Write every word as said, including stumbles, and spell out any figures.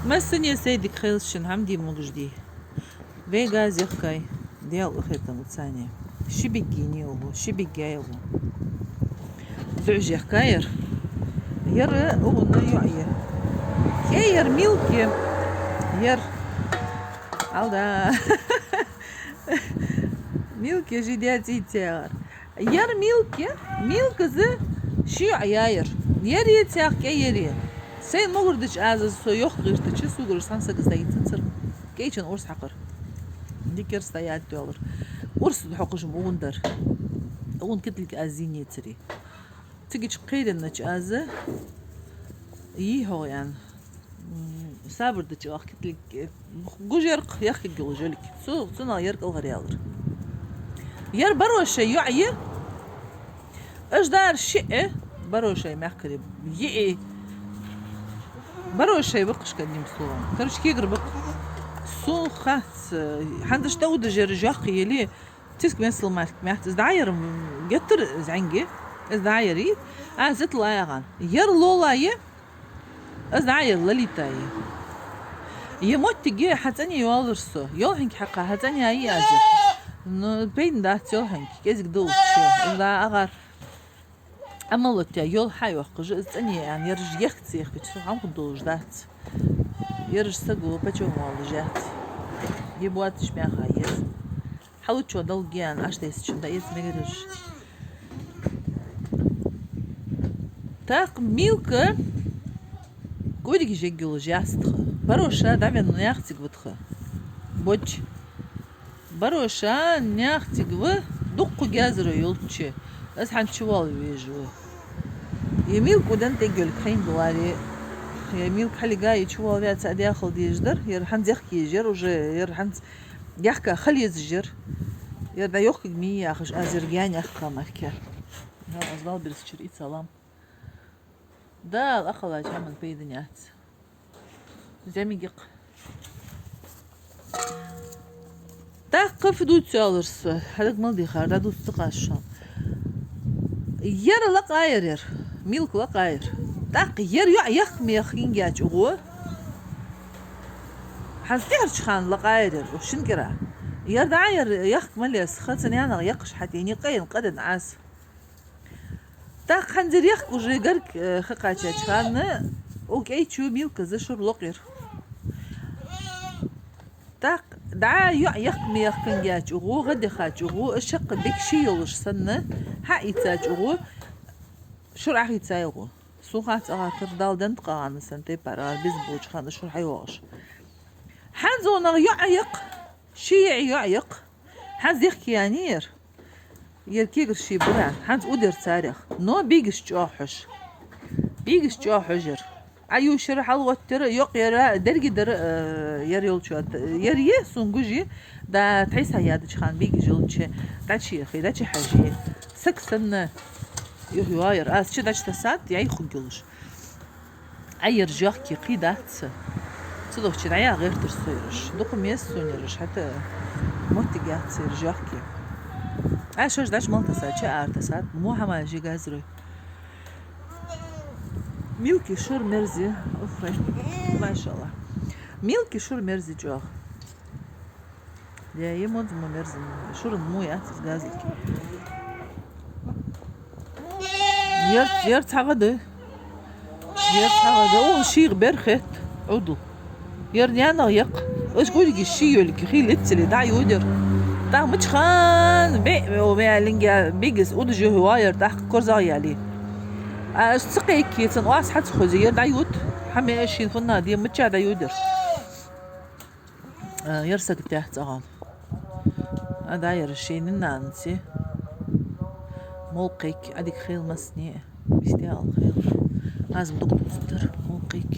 Массане сай дика хийла шун, хӀама де могаш дий. Вай газ яхкай, Даьла къахетам царна. Ши бигги ни йолу, ши бигги йолу. ЗӀуж яхкаяр. Яр угӀунна йоӀ я. Э, яр Милки. Яр. Алда. Милки жи деций цегӀар. Яр Милки, Милказа ши йоӀ яр. Яре цхьаькха яре. Сайна могар дича аза со йохка гӀертача, сугара сан сагаз дайцинцар. КӀайчан урс хьакхар. Дикер стоять доалар. Урс хьокхаш ма угӀун дар. УгӀун китлиг аз зийнецари. Цигача кхайреннача аза йий хьогӀ ян. М, сабар дача вах китлиг, э, гуж яркъ яхкиг йолу жолик. Цу, цунах яркъал гӀаръялар. Яр Барошай йоӀ я. Аш дар шиъ, Барошай мехкари, йиъи. Барошай бакъашка ним слово. Короче, кегар бакъ. Сун хац, э, хьандаш тӀа удажер жохкъа ели, Тиск месал малк мехца. Из дӀаяр, м, геттара зӀенги. Из дӀаяр и. А, зит лаягӀан. Яр лолае. Из дӀаяр лалитае. Е моттиге хьан цӀане йолар со. Йол хьанга хьакха хьан цӀане яй азир. Ну, пейн дац йол хьанга. КӀезиг долча. Из да агӀар. Амма лоття йол хьайохкажа, из цӀане ян, яржа ехца ехкача, со хьан хӀун долуш дац. Яржа саго пачом валлаш яц. Е боацаш меха ез. Хьалучо долгиян аш тесачун да эца мегараш. Так, Милка, куриг жеггилу жастха. Бароша, да мен нах циг ватха. Боч. Бароша, нах циг ва, дуккха гезаро йолчче. Аз хьан чувал вежу. Е Милка удан тегел кхайн булари. Е Милка хьалига и чувал вяца адяхал деждар, ер хьан зехк ежер уже, ер хьан Яхка халеза жир. Я да йохкиг ми яхаш, азир гян яхка махке. Да, аз вал бирс чир и салам. Да, ал ахалач хьаман пейдан яц. Зямигих. Так, кафе дуц яларса. Хьалаг мал дихар, да дуц тукаш шо. Яр лакъайр яр. Милк лакъайр. Так, яр йоӀ яхк мех хингач угу. Хьан стехарчу хана лакъайр яр, шин кӀира. Яр дӀа яр яхк малес, ха ца нянах якхаш хьатӀе, никъ ен къаден Ӏас. Так хьанзир яхк уже гарг, э, ха кхачачу хана, у кӀайчу Милказа шур локъир. Так, дӀа йоӀ яхк мех хингач угу, гӀа дехач угу, шаккха дик ши йолуш санна, хьа ийцач угу, шур ахийцай угу. Сун хац агӀар хир дал дент къагӀана сан тайпара, агӀар беза болчу хана шур хьайогӀуш. ХӀанз онах йоӀ якх, ши йоӀ якх. ХӀанз дехкеяни яр. Яр кегар ши бара, хӀанз удер царех. Но бигаш чӀохь хьуш. Бигаш чӀохь хьуш яр. Ӏа юшира хьалгӀоттира, йокъ яра, дерги дара, э, яр йолчу ат-, яр е, сун гужи, да, тхьайса ядачу хан бигаш йолче, дачи яхи, дачи хьажи. Сак санна, юх йоаяр, аз чи дач тасад, яй хугилуш. Ӏа яр жохки кхий дац. Цу дохчи дӀая гӀертар со яраш. Дукха мес сун яраш, хӀата моттиг яц яр жохки. Ӏа шош дач мал тасад, чи ар тасад, мо хьама жи газрой. Милки шур мерзи, уф, машалла. Милки шур мерзи чӀох. Я, е модз мо мерзан, шуран мо яц из газлики. Ер, ер цхьа гӀа да. Ер цхьа гӀа да, о, шийх бер хет, Ӏудл. Ер нянах якх. Аш гурги ши йолики, хи леццели, да, юдер. Та мачхан, бе, о, бе, линга, бигис, удажи, ва, ер, тах, корзал яли. А аш цакъекки, цан ас хьац хози, ер да юд. Хьаме шин фунна, де мача да юдер. А, яр саг тӀехь цӀагӀан. А, да, яр шийна нанци. Молкъик, Ӏадик хил масни. Бистял хил. Аз мдук дустар, молкъик.